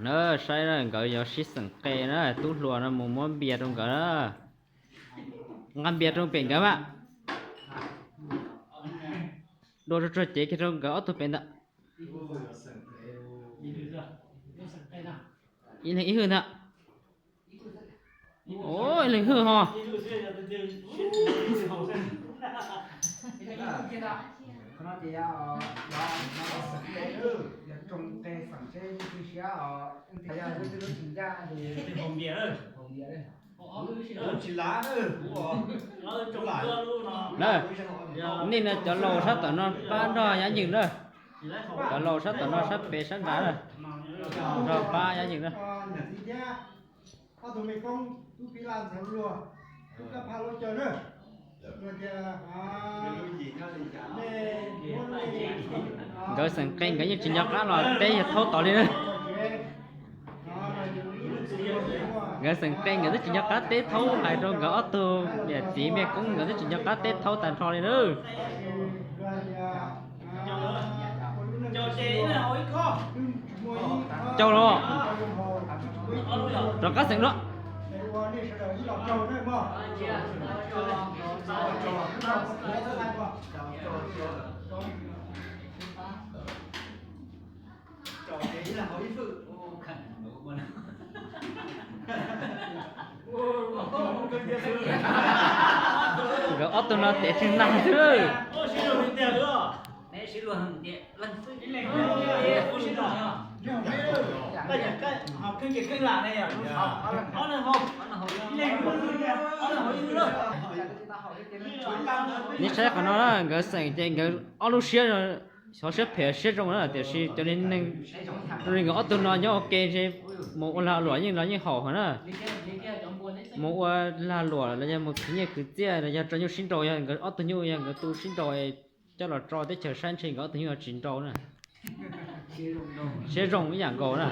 Na, saib na, nkawd yuav sib xeem qe na, tub hluas no mus muab npias rau nkawd na. Nqa npias rau pem nkawd mas. Dua rau tsuag cev kiag rau nkawd ob tug pem ntawd. Ib leeg ib hwj ntag. Ib leeg hwj ho. Nej no cov laus sab tom no pab nrog Yab Yeem na. Cov laus sab tom no sab pem sab nrad na, nrog pab Yab Yeem na. Nkawd xeem qe nkawd yeej tsis nco qab los teb yawg Thaub tod li na. Nkawd xeem qe nkawd twb tsis nco qab teb Thaub, hais rau nkawd ob tug niam txiv mej koob nkawd twb tsis nco qab teb Thaub tag nrho li na. Cau los, rov qab xeem no. Nkawd ob tug no tev tseg nag xwb. Nej saib qhov no na, nkawd xeem ces nkawd ob lub siab, xyov siab phem siab zoo na, tiam sis cov neeg zoo li nkawd ob tug no nyob ua ke ntshe mus ua lag luam yeej los yeej haum heev na. Mus ua lag luam los yog mus khwv nyiaj khwv txiaj los yog tso nyuj sib nraus, yog nkawd ob tug nyuj yog nkawd tu sib nraus coj los tso teb chaws saib ntshe nkawd ob tug nyuj tsis nraus na. Siab zoo ib yam nkaus na.